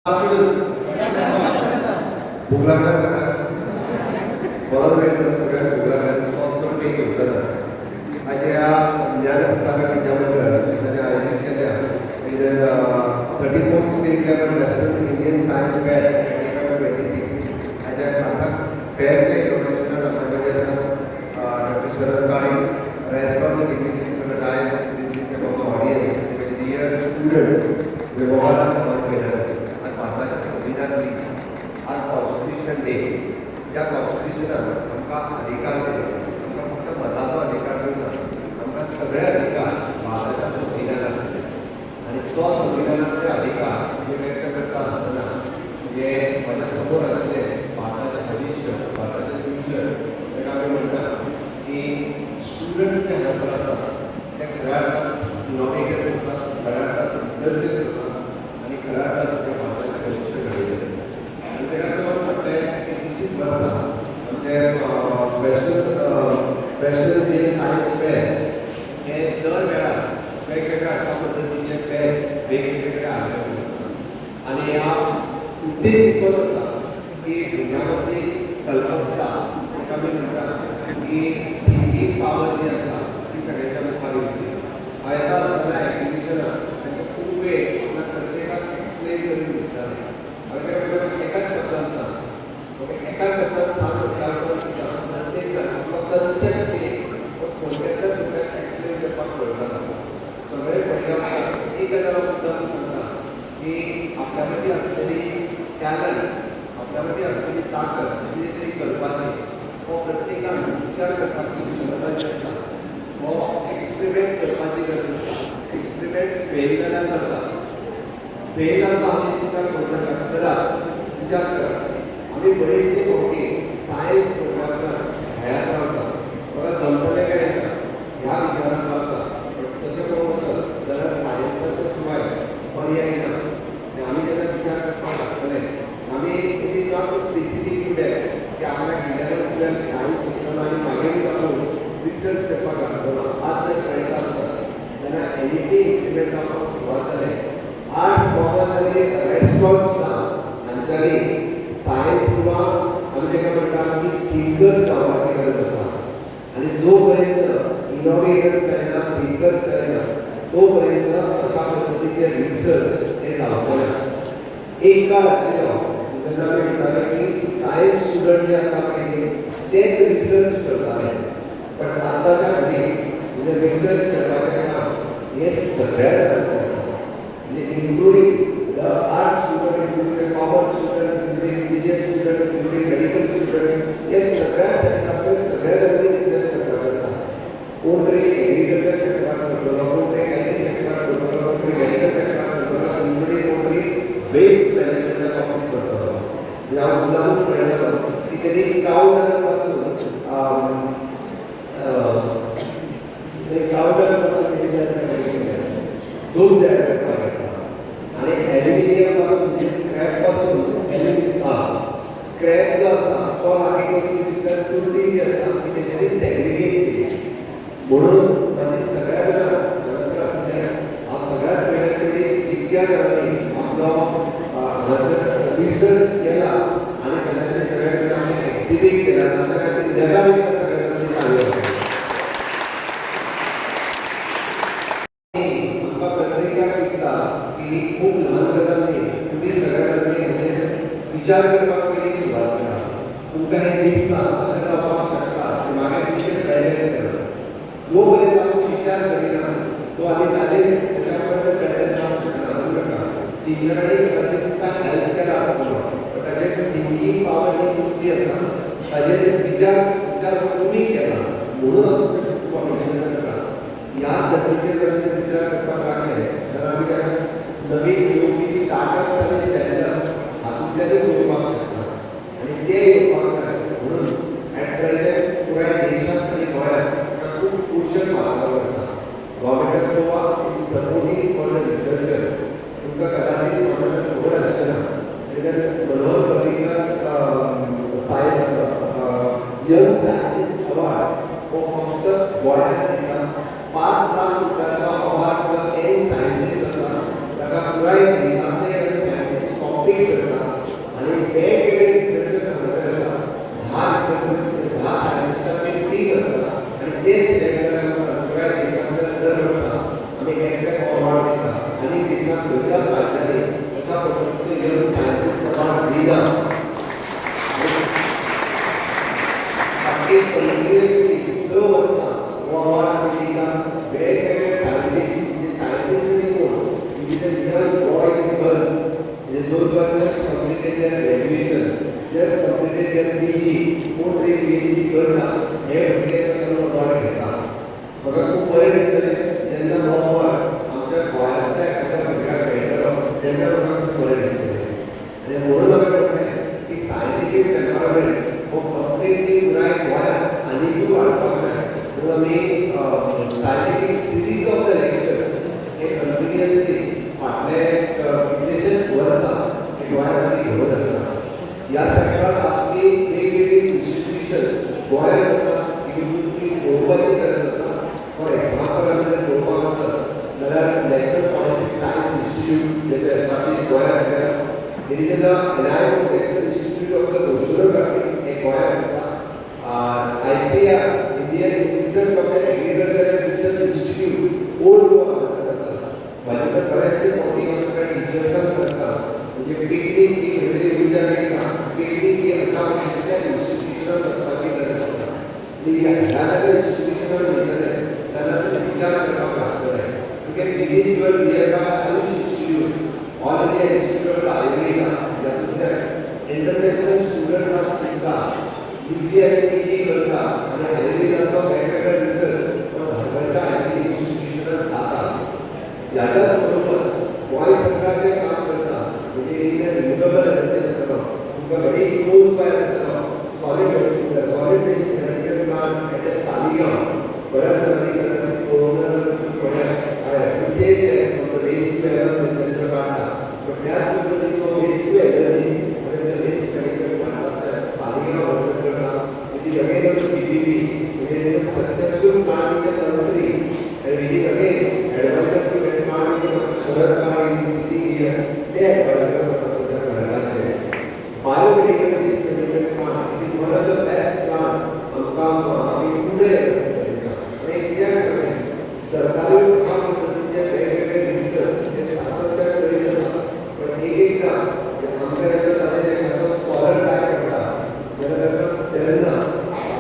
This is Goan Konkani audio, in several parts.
Afternoon. भूक लागल्या सगळ्यांक? बरोच वेळ जालो, सगळ्यांक भूक लागल्या. तुका चड वेळ घेवचो ना. आयज ह्या ज्ञानसागर विद्या मंडळ तांणी आयोजीत केल्ल्या 34th State Level National Indian Science Fair 25-26 हाच्या खासा फेअरच्या इनॉग्रेशनाक आमचे कडेन आसा doctor Sharad Kale, rest of the dignitaries on the dais, dignitaries among the audience, dear students. व्यवहारात केलं. आज भारताच्या संविधान दीस, आज कॉन्स्टिट्युशन डे. ज्या कॉन्स्टिट्युशनान आमकां अधिकार दिले, आमकां फक्त मताचो अधिकार दिवना, आमकां सगळे अधिकार भारताच्या संविधानात दिले आनी तो संविधानातले अधिकार आमी व्यक्त करता आसतना जे म्हज्या समोर आशिल्ले भारताचें भविश्य, भारताचें फ्युचर, ताका आमी म्हणटा की स्टुडंट्स जे हांगासर आसात ते खऱ्या अर्थान इनोवेटर्स आसात, खऱ्या अर्थान रिसर्चर्स आसात आनी खऱ्या अर्थान ते भारताचें भविश्य घडयतले. आनी ताका लागून फाटले कितलींशींच वर्सां आमचे Western Indian Science Fair हे दर वेळार वेगवेगळ्या अशा पद्दतीचे फेर्स वेगवेगळे आयोजन करतात आनी ह्या उद्देश इतलोच आसा की भुरग्यां मदली कल्पकता, ताका आमी म्हणटा की थिंकींग पावर जी आसा ती सगळ्यांच्या मुखार येवची. हांव येता आसतना एक्झिबिशनाक तांकां खूब वेळ आपल्याक प्रत्येकाक एक्सप्लेन करून दिसतालें. हांवें ताका म्हणलें, एकाच शब्दान सांग, ओके. एकाच शब्दान सांग म्हटल्या उपरांत सुद्दां प्रत्येक जाण आपलो कन्सेप्ट कितें तो थोडक्यांतल्या थोडक्यात एक्सप्लेन करपाक पळयतालो. सगळे पर्यावरण एक गजाल हांव मुद्दाम सांगता की आपल्या मदीं आसलेली टॅलंट, आपल्या मदीं आसलेली ताकद कितें तरी करपाची, हो प्रत्येकान विचार करपाची क्षमता जी आसा, हो एक्सपेरिमेंट करपाची गरज आसा. एक्सपेरिमेंट फेल जाल्यार जाता, फेल जाता आमी चिंता करूं नाका. करात, विचार करात. आमी बरेचसे फावटी सायन्स म्हणल्या उपरांत भंयात रावता, म्हाका जमतलें काय ना ह्या विचारान रावता. बट तशें पळोवंक वचत जाल्यार सायन्साच्या शिवाय पर्याय ना. आनी आमी जेन्ना विचार करपाक लागतले आमी, it is not specific to that की आपल्याक 11, 12 सायन्स शिकतलो आनी मागीरूच आपूण रिसर्च करपाक लागतलो. आज जर पळयता आसत तेन्ना एनईपी इम्प्लिमेंट जावपाक सुरवात जालें. आर्ट्स, कॉमर्स आनी रेस्ट ऑल सुद्दां हांच्यांनी सायन्स किंवा आमी ताका म्हणटा की थिंकर्स जावपाची गरज आसा. आनी जो पर्यंत इनोवेटर्स जायना, थिंकर्स जायना, तो पर्यंत अशा पद्दतीचे रिसर्च हे जावचे ना. एक काळ आशिल्लो जेन्ना आमी म्हणटाले की सायन्स स्टुडंट जे आसा पळय तेच रिसर्च करताले. बट आतांच्या घडयेक म्हणजे रिसर्च करपाचें काम हें सगळ्या जाणांचें आसा, म्हणजे including the art student, including the commerce student, including engineer student, including medical student. हे सगळ्या सेक्टरांतले सगळ्या जाणांनी रिसर्च करपाचें आसा. कोण तरी एग्रीकल्चर सेक्टरात करतलो, कोण तरी IT सेक्टरात करतलो, कोण तरी मेडिकल सेक्टरात करतलो, इन्क्लुडींग कोण तरी वेस्ट मॅनेजमेंटा बाबतीत करतलो. म्हणजे हांव मुद्दामूच पळयतालो की तेणी कावडंग पासून तेणी तयार केलें, दूद तयार करपाक घेतला आनी एल्युमिनियम पासून, म्हणजे स्क्रॅप पासून, स्क्रॅप जो आसा तो लागीं करून तितूंतल्यान तुरटी जी आसा ती तेच्यांनी सेग्रिगेट केली. म्हणून म्हाजी सगळ्या जाणांक हांगासर आशिल्ल्या हांव सगळ्यात पयल्यात पयलीं जितक्या जाणांनी आपलो हांगासर रिसर्च केला आनी तांच्यांनी सगळ्या जाणांनी आपलें एक्झिबीट केला, तांच्या खातीर नेटान एकदां सगळ्या जाणांनी ताळयो वाजोवया. आमकां प्रत्येकाक दिसता की ही खूब ल्हान गजाल न्ही. तुमी सगळ्या जाणांनी हाचेर विचार करपाक पयलीं सुरवात करा. तुमकां हें दिसता अशें जावपाक शकता आनी मागीर तुमचें प्रेजेंट करा. जो पर्यंत आपूण विचार करिना तो आनी ताजेर तेच्या उपरांत प्रेजेंट जावंक शकना. नाका, टिचरांनी कदाचित तुमकां हेल्प केला आसतलो, बट ताजेर थिंकींग पावर ही तुमची आसा. ताजेर विचार विचार तुमी केला म्हणून हांव तुमकां खूब अभिनंदन करता. ह्या पद्दतीचेर जर आमी विचार करपाक लागले जाल्यार आमी काय नवीन येवपी स्टार्टअप्स आनी स्टँडअप्स हातूंतल्यानूच येवपाक शकता आनी ते येवपाक जाय. म्हणून एट प्रेझेंट पुराय देशांत आनी गोंयांत एका खूब पोशक वातावरण आसा. Government of Goa is supporting for the researcher. तुमकां कदाचित कोणाक खबर आसचें ना, कित्याक Manohar Parrikar young scientist award हो फक्त गोंयांत दिता. 5 लाख रुपयाचो अवॉर्ड जो यंग सायंटिस्ट आसा ताका पुराय देशांतले young scientist compete It is in the NIO, National Institute of the Oceanography हे गोंयांत आसा. ICAR, Indian Institute of the Agriculture and Research Institute, Old Goa हांगासर आसा. म्हाजे तर बरेचशे फावटी हांव सगळ्या टिचर्सांक सांगता, म्हणजे पिकनीक ही खंय तरी वयच्या पिकनीक ही अशा पद्दतीच्या इन्स्टिट्युशनात वचपाची गरज आसा. आनी ह्या जेन्ना इन्स्टिट्युशनात वयतले तेन्ना ते विचार करपाक लागतले. You can visit your nearby AYUSH Institute, All India Institute of Ayurveda, जातूंतल्यान इंटरनॅशनल स्टुडंट्स आज शिकता, युजी आनी पीजी करता आनी आयुर्वेदाचो वेगवेगळे रिसर्च धारगळच्या आयुर्वेदीक इन्स्टिट्युशनात जाता. ह्याच्याच बरोबर गोंय सरकार जें काम करता, म्हणजे इंडियन रिन्युएबल एनर्जी आसतलो, तुमकां व्हेरी क्लोज बाय आसतलो solid waste management plant at a Saligao. बऱ्याच जाणांनी कदाचित पळोवंक ना जाल्यार तुमी पळयात. I appreciate that from the waste to energy तांचो काडटा, बट त्याच पद्दतीन वेस्ट टू एनर्जी आमी वेस्ट मॅनेजमेंट प्लांटांतल्यान सालिगांव हांगासर करता, which is again also PPP, म्हणजे it is a successful plant in the country and which is again advisor to that plant is Dr. Sharad Kale is sitting here. ते advisor आसात त्या प्लांटाचे. Biomedical waste management plant, it is one of the best plant. आमकां आमी फुडें येता. आनी कित्याक सांगलें, सरकारी अशा पद्दतीचे वेगवेगळे रिसर्च हे सातत्यान करीत आसा, पण एक एकदां आमकां जेन्ना ताजेर एखादो स्कॉलर जाय पडटा जाल्यार ताका तेन्ना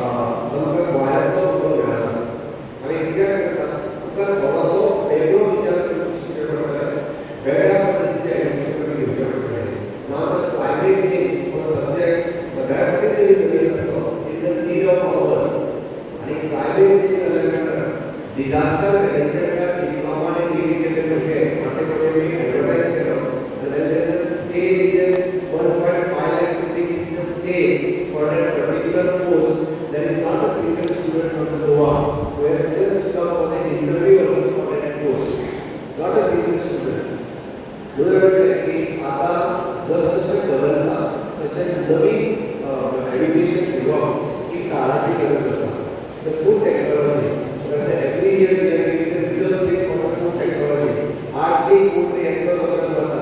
आमकां गोंयांतलो अनुभव मेळना. आमी कित्याक सांगता, आमकां थोडोसो वेगळो विचार करून शिकचें पडटलें, वेगळ्या पद्दतीचें एज्युकेशन आमी घेवचें पडटलें. Now the climate change हो सब्जेक्ट सगळ्या खातीर तरी नवीन जातलो. It is the need of hours. आनी क्लायमेट चेंज जाल्ल्या कारणान डिझास्टर मॅनेजमेंटात डिप्लोमा आनी डिग्री केल्ले भुरगे मोठे मोठे मी एडवर्टायज केलो आनी scale is ₹1.5 lakhs in the state for that particular post. There is not a single student from the Goa who has just come for the interview also for that post. Not a single student. म्हणून म्हटलें की आता जसजशें बदलता तशें नवीन एड्युकेशन घेवप ही काळाची गरज आसा. The food technology, every year we are giving the reserve seat for the food technology. Hardly कोण तरी एकलो दोगो वता.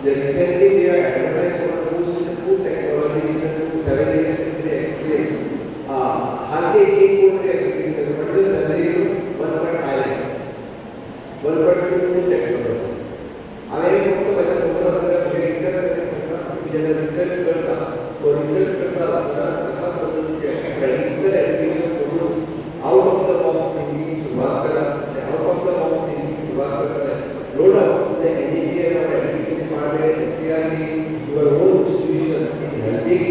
Recently we are advertise for the post in the food technology with 7 years experience. Hardly एक कोण तरी application. What is the salary? 1.5 lakhs, 1.5 food technology. हांवें फक्त म्हज्या समज आसलें म्हणजे इतलेंच सांगता, तुमी जेन्ना रिसर्च करता व रिसर्च करता आसतना अशा पद्दतीचे ट्रेडिशनल एज्युकेशन करून out of the box thinking सुरवात करात. Out of the box thinking सुरवात करतले, no doubt the NEP and our education department, SCERT, your own institution in helping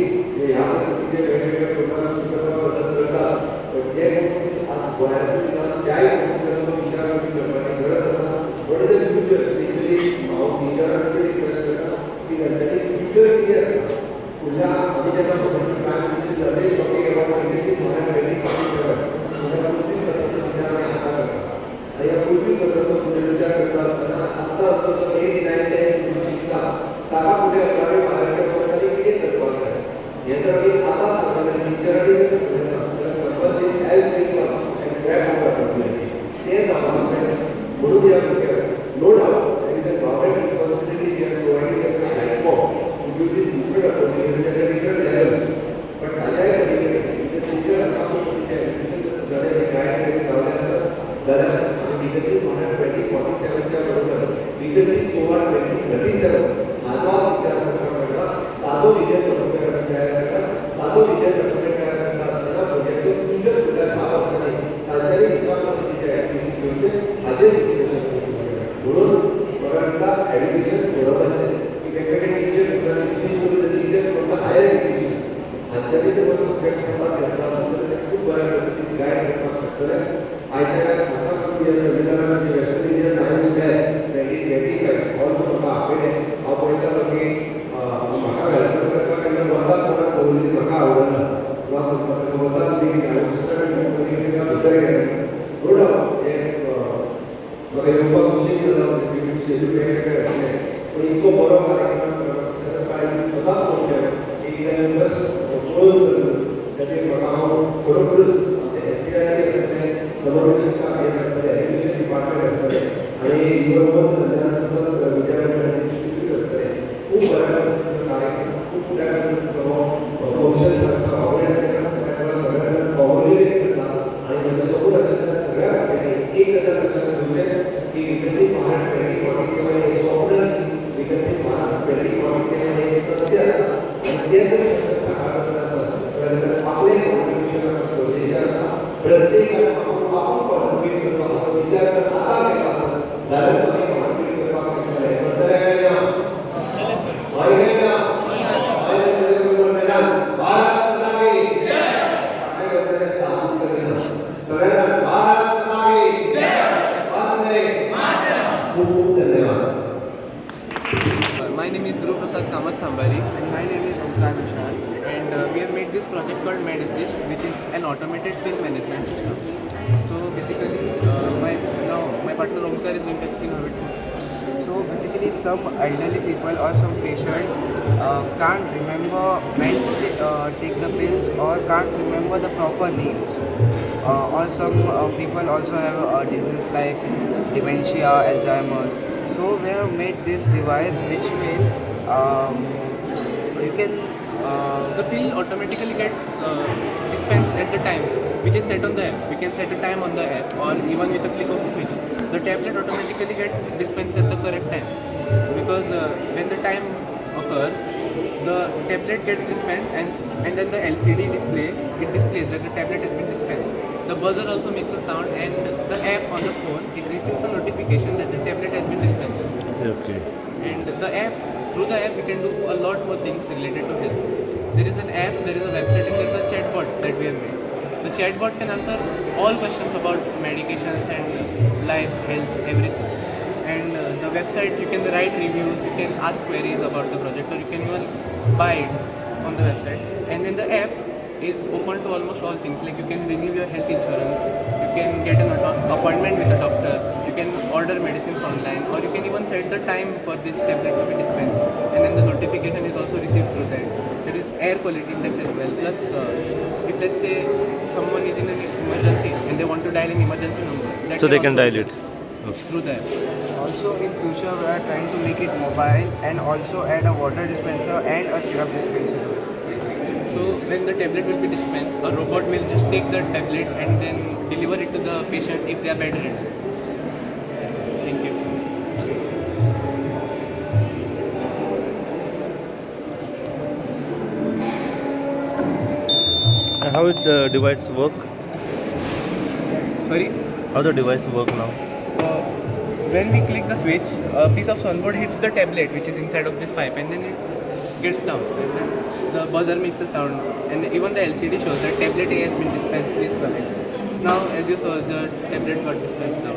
ह्या पद्दतीचे वेगवेगळे प्रोग्राम सुरू करपाक मदत करतात, पण जे कोर्सीस आज गोंयांतूय ना, त्याय कोर्सीसांचो विचार आमी करपाची गरज आसा. What is the future? Specially हांव टिचरां खातीर रिक्वेस्ट करता की तांच्यांनी फ्युचर कितें आसा फुडल्या. आमी जेन्ना Prime Minister always talking about Viksit Bharat 2047, फुडल्या 25 वर्सांचो विचार आमी आतां करता. आनी ह्या 25 वर्सांचो विचार करता आसतना आतां आमचो जो एट नायन टेन शिकता ताका फुडें अकरावी बारावीच्या उपरांत ताणें कितें करपाक जाय हें जर आमी आतां सांगलें, टिचरांनी जर सांगलें ना जाल्यार somebody else will come and grab our opportunities. तें जावपाक जाय. म्हणून ह्या भुरग्यांक, no doubt there is a government responsibility, we are providing them a platform to give this different opportunities at a different level. But ताज्याय पलीकडे in the future अशा पद्दतीचें एज्युकेशन जर जालें, गायड करीत रावले आसत जाल्यार आमी विकसीत भारत 2047च्या बरोबर विकसीत गोवा 2037 हाजो विचार करपाक मेळटा. ताजो विजन डॉक्युमेंट आमी तयार करता. ताजो विजन डॉक्युमेंट तयार करता आसतना भुरग्यांचो फ्युचर फुडल्या 10 वर्सांनी तांच्यांनी कशा पद्दतीचें एज्युकेशन घेवचें हाजेर डिस्कशन. म्हणून म्हाका दिसता एज्युकेशन फोरमाचेर की वेगवेगळे टिचर्स आसतात, विशेश करून teachers from the higher education, हांच्यांनी जर हो सब्जेक्ट हातांत घेतला आसत जाल्यार ते खूब बऱ्या पद्दतीन गायड करपाक शकतले. आयच्या खासा करून ह्या सेमिनाराक, म्हणजे Western India Science Fair 2025, although म्हाका आपयलें, हांव पळयतालो की म्हाका welcome करपाक केन्ना वता कोणाक दवरली म्हाका आवडना. तुला सांगता, वता तुमी कितें हांव भितर गेलो. नो डावट हें म्हाका येवपाक उशीर जालो, शेड्यूल वेगवेगळे आसले, पूण इतको बरो कार्यक्रम करपाक सकाळी स्वता फोन केलो की बस पळोवन चल. खातीर म्हाका हांव खरोखरूच आमचे एससीईआरटी आसतलें, समग्र शिक्षा अभियान आसतलें, एज्युकेशन डिपार्टमेंट आसतलें आनी your own Prasad विद्यापीठ इन्स्टिट्यूट आसतलें, खूब बऱ्या पद्दतीन. खूब खूब धन्यवाद. My name is Dhruv Prasad Kamath Sambari. And my name is Omkar Vishal. And we have made this project called MedAssist, which is an automated pill management system. So basically, my partner Omkar is going to explain how it works. So basically, some elderly people or some patient can't remember when to take the pills or can't remember the proper names. Or some people also have diseases like dementia, Alzheimer's. So we have made this device which will you can The pill automatically gets dispensed at the time which is set on the app. We can set a time on the app, or even with a click of a switch. The tablet automatically gets dispensed at the correct time, because when the time occurs, the tablet gets dispensed, and then the LCD display, it displays that the tablet has been dispensed. The buzzer also makes a sound, and the app on the phone, it receives a notification that the tablet has been dispensed. Okay. And the app, through the app, we can do a lot more things related to health. There is an app, there is a website, and there is a chatbot that we have made. The chatbot can answer all questions about medications and life, health, everything. And the website, you can write reviews, you can ask queries about the project, or you can even buy it on the website. And then the app is open to almost all things. Like you can renew your health insurance, you can get an appointment with a doctor, you can order medicines online, or you can even set the time for this tablet to be dispensed. And then the notification is also received through that. There is air quality index as well. Plus, if let's say someone is in an emergency and they want to dial an emergency number, that So they can also dial it. through the app. Also in future we are trying to make it mobile and also add a water dispenser and a syrup dispenser. So when the tablet will be dispensed, a robot will just take the tablet and then deliver it to the patient if they are bedridden. Thank you. And how is the device work? Sorry? How the device work now? When we click the switch, a piece of soundboard hits the tablet which is inside of this pipe, and then it gets down. And then the buzzer makes a sound, and even the LCD shows that tablet A has been dispensed, please collect. Now, as you saw, the tablet got dispensed now.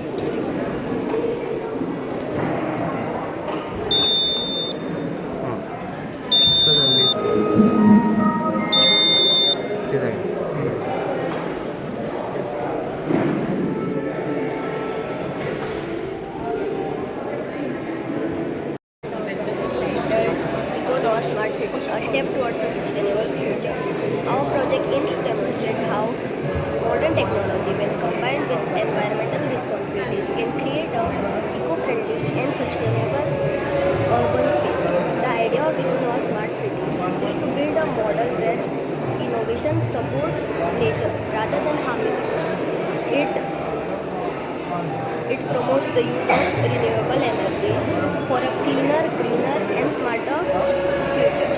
Design. EcoNoa Smart City, a step towards a sustainable future. Our project aims to demonstrate how modern technology, when combined with environmental responsibilities, can create a eco-friendly and sustainable urban space. The idea of EcoNoa Smart City is to build a model where innovation supports nature rather than harming it. It promotes the use of renewable energy for a cleaner, greener, and smarter future.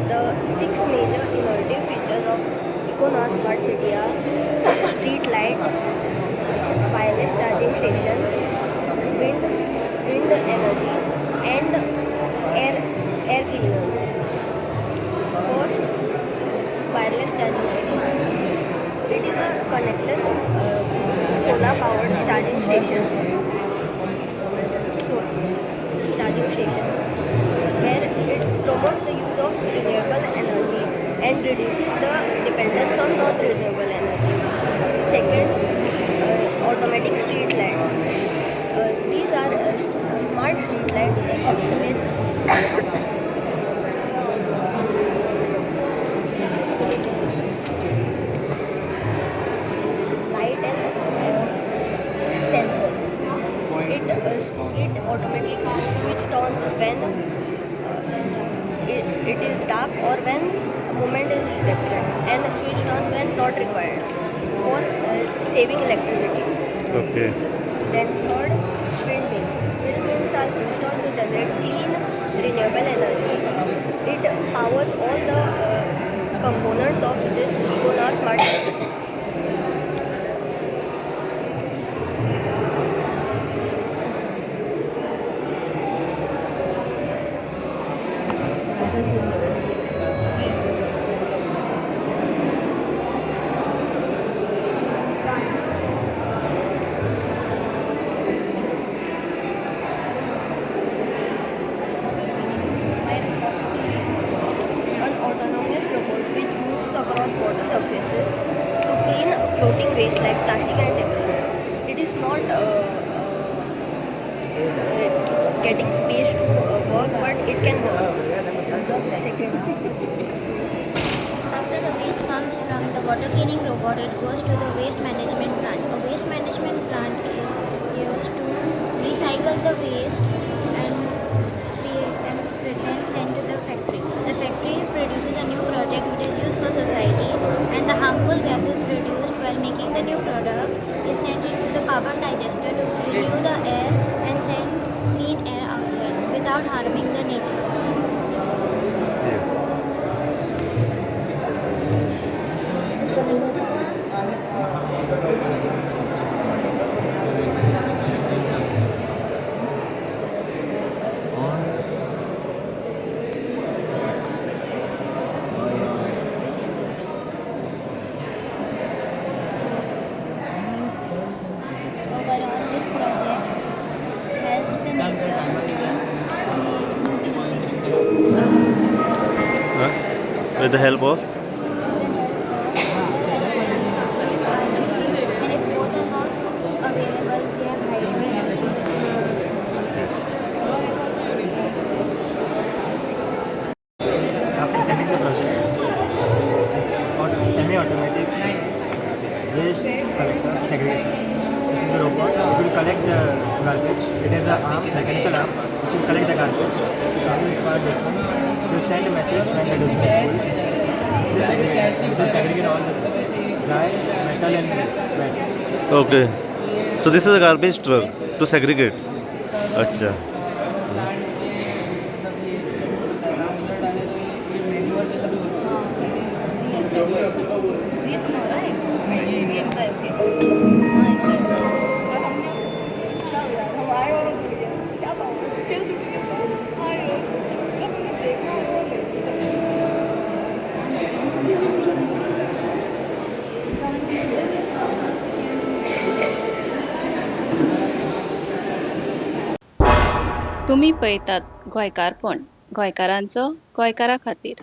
The six major innovative features of EcoNoa Smart City are street lights, wireless charging stations, wind energy, and air cleaners. First, wireless charging station. It is a connectless solar powered charging station. So, charging station where it promotes the use of renewable energy and reduces the dependence on non-renewable energy. Second, automatic street lights. These are smart street lights equipped with light and sensors. It automatically switched on when it is dark or when movement is detected, and switched on when not required for saving electricity. Okay. Then third, windmills. Windmills are used on to generate clean, renewable energy. It powers all the components of this EcoNoa Smart City. getting space to work, but it can work. Second. After the waste comes from the water cleaning robot, it goes to the waste management plant. A waste management plant is used to recycle the waste and create and pretend send to the factory. The factory produces a new product which is used for society, and the harmful gases produced while making the new product is sent into the carbon digester to renew the air and send clean air outside without harming the nature. Overall, this project helps the nature and creates new innovations. Huh? With the help of? And if both are not available, we have hydro energy. I'm presenting the project semi-automatic waste collector segregator. This is the robot. It will collect the garbage. It has an arm, mechanical arm, which will collect the garbage. This is for this one. It will send a message when the dustbin is full. This is segregator. It will segregate all the dry, metal and wet. Okay. So this is a garbage truck to segregate. Acha. ये तुम्हारा है? ये इनका है, ओके। हाँ, इनका है। हम आए और वो टूट गया, क्या बात, फिर टूट गया। आए और जब हमने देखा और वो ले। तुमी पळयतात गोंयकारपण, गोंयकारांचो गोंयकारा खातीर.